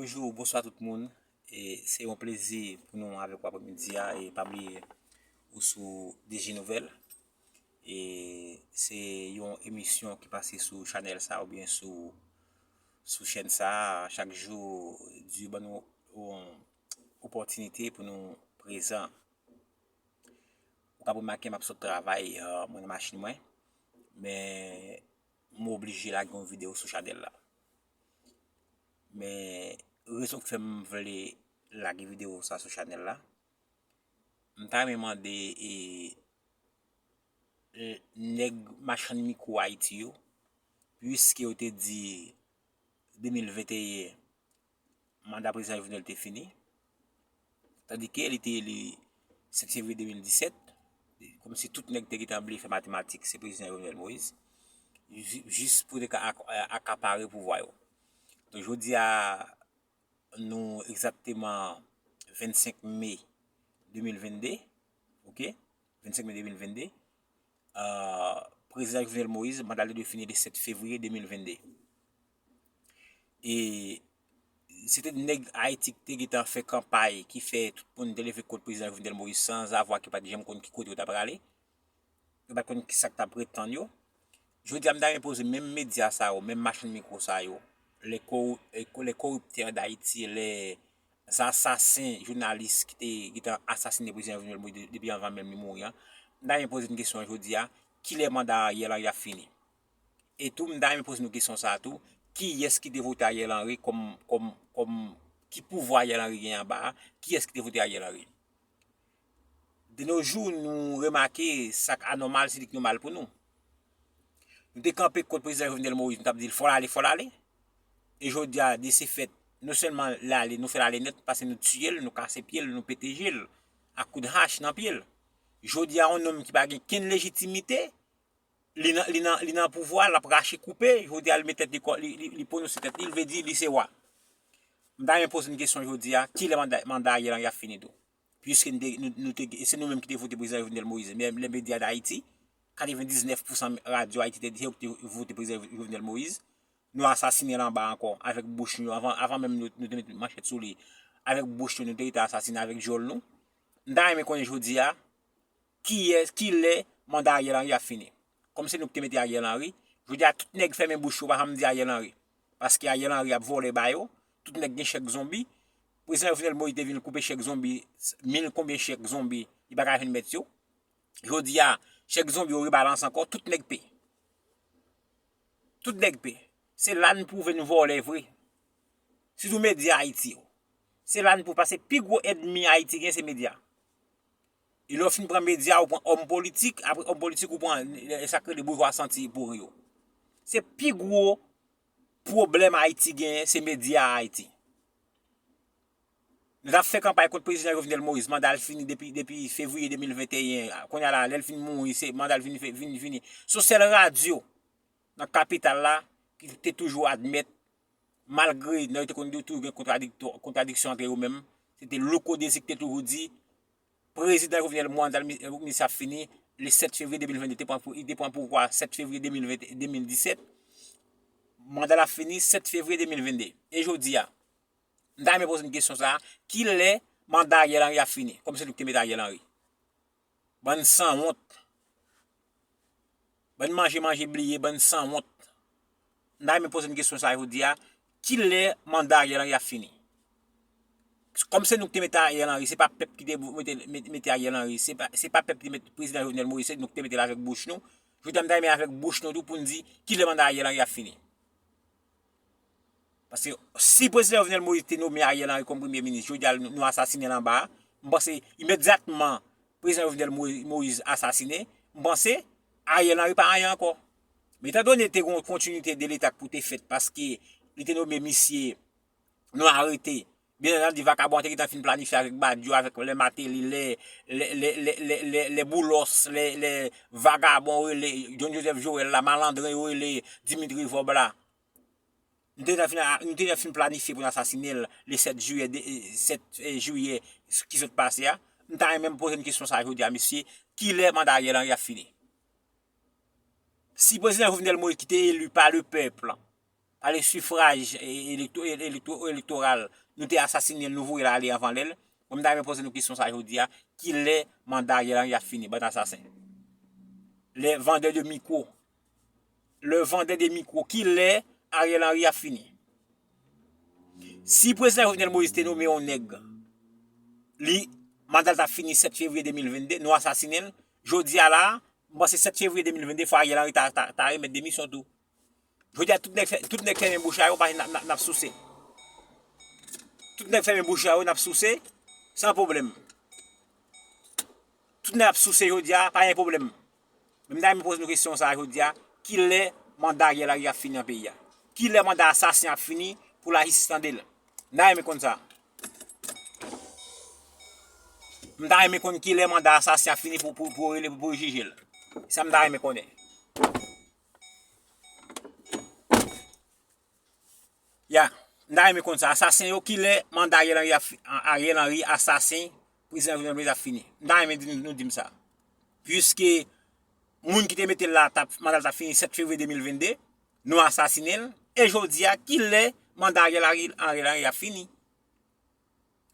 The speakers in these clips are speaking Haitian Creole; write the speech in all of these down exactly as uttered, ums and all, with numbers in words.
Bonjou, bonswa tout moun. E se yon plezi pou nou avèk w aprèmidi a. E pa bliye, ou sou D J Nouvèl. E se yon emisyon ki pase sou chanèl sa oubyen sou, sou chèn sa chak jou. Dye ban nou yon opòtinite pou nou prezan. Ou ka remake m ap sot travay, eh, mwen nan machin mwen, men m oblije lage yon videyo sou chanèl la. Men rezon k fè m vle lage videyo sa sou chanèl la, m ta renmen mande, e, e, nèg machann mikwo Ayiti yo, piske yo te di de mil venteyen, manda prezidan Jovenel te fini, tandike li te eli sèt fevriye de mil disèt, kòmsi tout nèg te gentan bliye fè matematik, se prezidan Jovenel Moïse, ji-, jis pou te ka ak-, akapare pouvwa yo. Donk, jodi a, nou egzakteman vennsenk me de mil vennde, oke? Vennsenk me de mil vennde. Ah, prezidan Jovenel Moïse, manda li dwe fini le sèt fevriye de mil vennde. E se te nèg Ayiti ki te gentan fè kanpay, ki fè tout moun te leve kont prezidan Jovenel Moïse sanzavwa, ki pa t janm konn ki kote yo t ap prale. Yo pa t konn ki sa k t ap ret tann yo. Jodi a, m ta renmen poze menm medya sa yo, menm machann mikwo sa yo, les cor-, les corrupteurs d'Haïti, les asasen jounalis ki te, ki te asasinen prezidan Jovenel Moïse de-, depi anvan menm li mouri an. M ta renmen poze n kesyon jodi a, kilè manda Ariel Henry ap fini? E tou, m ta renmen poze nou kesyon sa a tou, kiyès ki te vote Ariel Henry kòm, kòm, kòm, ki pouvwa Ariel Henry gen anba a? Kiyès ki te vote Ariel Henry? De nos jours, nou remake sa k anòmal, se li k nòmal pou nou. Nou te kanpe kont prezidan Jovenel Moïse, nou t ap di l fò l ale, fò l ale. E jodi a, de se fèt, non sèlman l ale, nou fè l ale nèt, paske nou tiye l, nou kase pye l, nou pete je l ak kout hach nan pye l. Jodi a, yon nonm ki pa gen kenn lejitimite, li nan, li nan, li nan pouvwa, l ap rache koupe, jodi a, li met tèt li, li, li, li pwononse tèt li, li vle di li se wa. M ta renmen poze n kesyon jodi a, kilè manda, manda Ariel Henry ap fini tou? Piske nou te, nou, nou te, se nou menm ki te vote prezidan Jovenel Moïse. Men lè medya Dayiti, katrevendiznèf pousan radyo Ayiti te di se yo ki te vote prezidan Jovenel Moïse. Nou asasinen l anba ankò, avèk bouch nou, avan, avan menm nou, nou te met manchèt sou li, avèk bouch nou, nou te rete asasinen avèk djòl nou. M ta renmen konnen jodi a, kiyès, kilè manda Ariel Henry ap fini? Kòm se nou ki te mete Ariel Henry, jodi a tout nèg fèmen bouch yo, pa janm di Ariel Henry. Paske Ariel Henry ap vòlè ba yo, tout nèg gen chèk zonbi. Prezidan Jovenel Moïse te vin koupe chèk zonbi, mil konbyen chèk zonbi, li pa ka jwenn mèt yo. Jodi a, chèk zonbi yo rebalanse ankò, tout nèg pe. Tout nèg pe. Se la n pwouve n vòlè vre. Sitou medya Ayiti yo. Se la n pwouve, paske pi gwo ènmi Ayiti gen se medya. E lè w fin pran medya, ou pran òm politik, apre òm politik ou pran, e, sa k rele boujwa santi pouri yo. Se pi gwo pwoblèm Ayiti genyen, se medya Ayiti. Nou t ap fè kanpay kont prezidan Jovenel Moïse, manda l fini depi, depi fevriye de mil venteyen. Kounye a la, lè l fin mouri, se manda l vin, vin fini. Se yon sèl radyo nan kapital la ki te toujou admèt, malgre nèg yo te konn toujou gen kontradiktwa-, kontradiksyon antre yo menm, se te Louko Désir ki te toujou di, prezidan Jovenel, manda l, misye ap fini le sèt fevriye de mil vennde, te pran pou, li te pran pouvwa sèt fevriye de mil vennde, de mil disèt, manda l ap fini sèt fevriye de mil vennde. E jodi a, m ta renmen poze n kesyon sa a, kilè manda Ariel Henry ap fini? Kòm se nou ki te mete Ariel Henry. Bann sanwont. Bann manje, manje, bliye, bann sanwont. M ta renmen poze n kesyon sa a jodi a, kilè manda Ariel Henry ap fini? Kòm se nou ki te mete Ariel Henry, se pa pèp ki te mete, mete, mete Ariel Henry, se pa, se pa pèp ki te mete prezidan Jovenel Moïse, se nou ki te mete l avèk bouch nou. Jodi a, m ta renmen avèk bouch nou tou pou n di kilè manda Ariel Henry ap fini. Paske si prezidan Jovenel Moïse te nome Ariel Henry kòm premye minis, jodi a nou, nou asasinen l anba a, m panse imedyatman prezidan Jovenel Moïse, Moïse asasinen, m panse Ariel Henry pa anyen ankò. Men etan done te gen yon kontinite de Leta k pou te fèt, paske li te nome misye, nou arete. Byen antandi, vakabon an te gentan fin planifye avèk Badio, avèk lè Martelly, lè, lè, lè Boulos, lè, lè vagabon rele John Joseph Joël la, malandren yo rele Dimitri Vorbe la. Nou te gentan fin, nou te gentan fin planifye pou n asasinen l le sèt jiyè, de, sèt, eh, jiyè ki sot pase a. M ta renmen poze n kesyon sa a jodi a, mesye, kilè manda Ariel Henry ap fini? Si prezidan Jovenel Moïse ki te eli pa le pèp, pa le sifraj e, elekto, e, elekto, elektoral, nou te asasinen l, nou voye l ale anvan lè l. Mwen, m ta renmen poze nou kesyon sa jodi a, kilè manda Ariel Henry ap fini, bann asasen? Les vendeurs de micro. Le vendeur de micro. Kilè Ariel Henry ap fini? Si prezidan Jovenel Moïse te nonmen yon nèg, li, manda l t ap fini sèt fevriye de mil vennde, nou asasinen l. Jodi a la, m panse sèt fevriye de mil vennde, fò Ariel Henry ta, ta, ta remèt demisyon tou. Jodi a, tout nèg fè-, tout nèg fèmen bouch a yo, paske n ap, n ap, n ap souse. Tout nèg fèmen bouch a yo, n ap souse, san pwoblèm. Tout nèg ap souse jodi a, pa gen pwoblèm. Men m ta renmen poze nou kesyon sa a jodi a, kilè manda Ariel Henry ap fini nan peyi a? Kilè manda asasen ap fini pou lajistis tande l? M ta renmen konn sa. M ta renmen konn kilè manda asasen ap fini pou, pou, pou yo rele pou, pou yo jije l. Sa m ta renmen konnen. Ya, m ta renmen konn sa. Asasen yo, kilè manda Ariel Henry ap fi-, Ariel Henry, asasen, prezidan Jovenel Moïse ap fini? M ta renmen di, nou di m sa. Piske moun ki te mete l la, t ap, manda l t ap fini sèt fevriye de mil vennde, nou asasinen l, e jodi a, kilè manda Ariel Henry, Ariel Henry ap fini?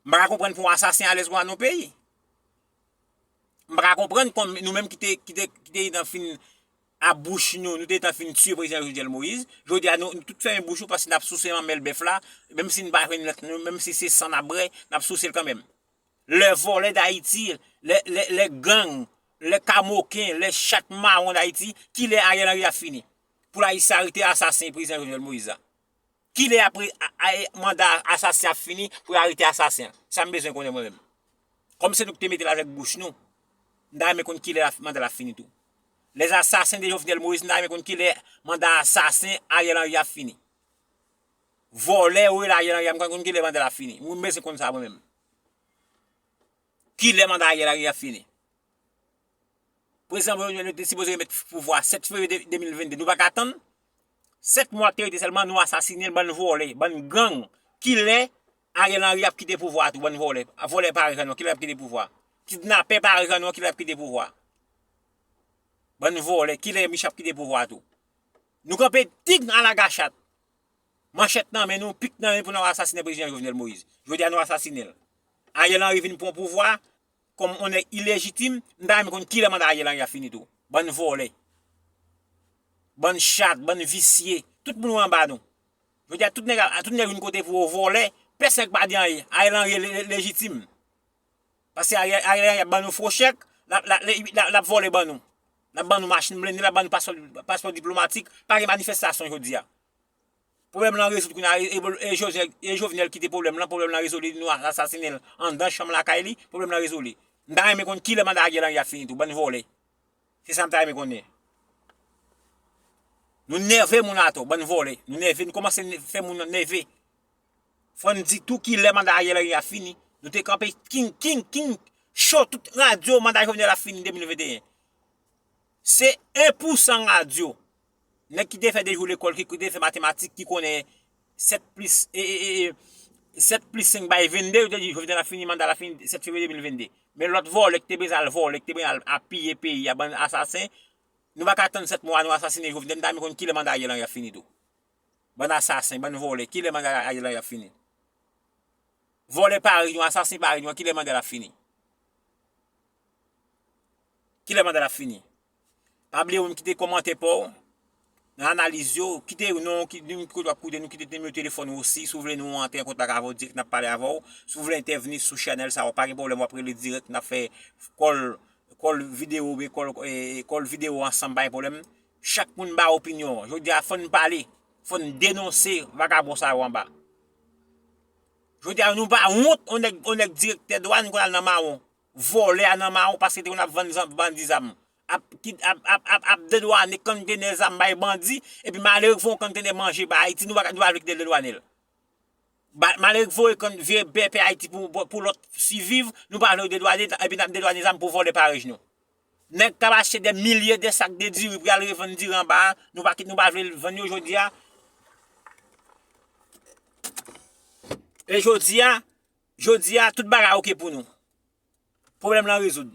M pa ka konprann pou yon asasen alèz konsa nan yon peyi. M pa ka konprann kòm nou menm ki te, ki te, ki te gentan fin a bouch nou, nou te gentan fin tiye prezidan Jovenel Moïse. Jodi a, nou, nou tout fèmen bouch nou paske n ap souse manmèl bèf la, menm si n pa jwenn lòt, nou, menm si se san n ap bwè, n ap souse l kanmenm. Les voleurs d'Haïti, les, les, les gangs, les kamoken, les chat mawon d'Haïti, kilè Ariel Henry ap fini? Pou lajistis arete asasen prezidan Jovenel Moïse la. Kilè apre a, a, manda asasen ap fini pou yo arete asasen an? Sa m bezwen konnen mwen menm. Kòm se nou ki te mete l avèk bouch nou, m ta renmen konn kilè la, manda l ap fini tou. Les assassins de Jovenel Moïse, m ta renmen konn kilè manda asasen Ariel Henry ap fini. Vòlè yo rele Ariel Henry, m konn kilè manda l ap fini. Mwen m bezwen konn sa mwen menm. Kilè manda Ariel Henry ap fini? Prezidan Jovenel te sipoze remèt pouvwa sèt fevriye de, de mil vennde. Nou pa ka tann. Sèt mwa k te rete sèlman, nou asasinen l, bann vòlè, bann gang. Kilè Ariel Henry ap kite pouvwa a tou, bann vòlè? Vòlè pa rejan non, kilè ap kite pouvwa? Kidnapè pa rejan non, kilè ap kite pouvwa? Bann vòlè, kilè Michel ap kite pouvwa a tou? Nou kanpe tig alagachat. Manchèt nan men nou, pik nan men pou nou asasinen prezidan Jovenel Moïse. Jodi a nou asasinen l. Ariel Henry vin pran pouvwa kòm yon nèg ilejitim, m ta renmen konn kilè manda Ariel Henry ap fini tou. Bann vòlè. Bann chat, bann visye. Tout moun yo anba nou. Jodi a tout nèg, tout nèg vin kote pou yo vòlè, pèsonn pa di anyen. Ariel Henry le-, le-, lejitim. Paske Ariel, Ariel Henry ap ban nou fo chèk, l ap, l ap, l ap, l ap vòlè ban nou. L ap ban nou machin blende, l ap ban nou paspò, paspò diplomatik, pa gen manifestasyon jodi a. Pwoblèm lan rezoud kounye a, e, e, e Jovenel, e Jovenel kite pwoblèm lan, pwoblèm lan rezoli, nou asasinen l anndan chanm lakay li, pwoblèm lan rezoli. M ta renmen konn kilè manda Ariel Henry ap fini tou, bann vòlè. Se sa m ta renmen konnen. Nou nève moun atò, bann vòlè. Nou nève, nou kòmanse nè-, fè moun nan nève. Fò n di tou kilè manda Ariel Henry a fini. Nou te kanpe king, king, king, cho tout radyo, manda Jovenel ap fini de mil venteyen. Se en pou san radyo. Nèg ki te fè de jou lekòl, ki, ki te fè matematik, ki konnen sèt plis, e, e, e, e, sèt plis senk bay vennde, yo te di Jovenel ap fini, manda l ap fini sèt fevriye de mil vennde. Men lòt vòlè ki te bezwen al vòlè, ki te bezwen al, al piye peyi a, bann asasen, nou pa ka tann sèt mwa, nou asasinen Jovenel, nou ta renmen konn kilè manda Ariel Henry ap fini tou. Bann asasen, bann vòlè, kilè manda Ariel Henry ap fini? Vòlè pa reyon, asasen pa reyon, kilè manda l ap fini? Kilè manda l ap fini? Pa bliye ou menm kite kòmantè pa w nan analiz yo, kite non, ki, nou kote w ap koute, nou kite nimewo telefòn ou osi, si w vle nou antre an kontak avè w dirèk, n ap pale avè w. Si w vle entèvni sou chanèl sa, w pa gen pwoblèm, w ap rele dirèk, n ap fè kòl, kòl videyo, oubyen kòl, eh, kòl videyo ansanm, pa gen pwoblèm. Chak moun ba opinyon. Jodi a, fò n pale, fò n denonse vagabon sa yo anba. Jodi a, nou pa wont, on nèg, on nèg direktè dwàn, konn al nan mawon. Vòlè a nan mawon paske te konn ap vann zam, bandi zam. Ap, ki, ap, ap, ap, ap dedwane konntenè zam bay bandi, epi malere k voye yon konntenè manje ba Ayiti, nou pa, nou pa vle kite l dedwane l. Ba, malere k voye konn, vye pèpè Ayiti pou, pou, pou lòt siviv, nou pa vle yo dedwane, epi n ap dedwane zam pou vòlè parèy nou. Nèg k ap achte dè milye de sak de diri pou y al revann diri anba a, nou pa kit, nou pa vle vann yo jodi a. E jodi a, jodi a, tout bagay oke pou nou. Pwoblèm lan rezoud.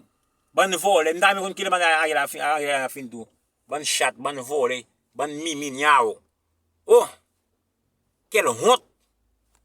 Bann vòlè. M ta renmen konn kilè manda Ariel a fin, Ariel a fin tou. Bann chat, bann vòlè, bann mimi, nyawo. Oh! Quelle honte!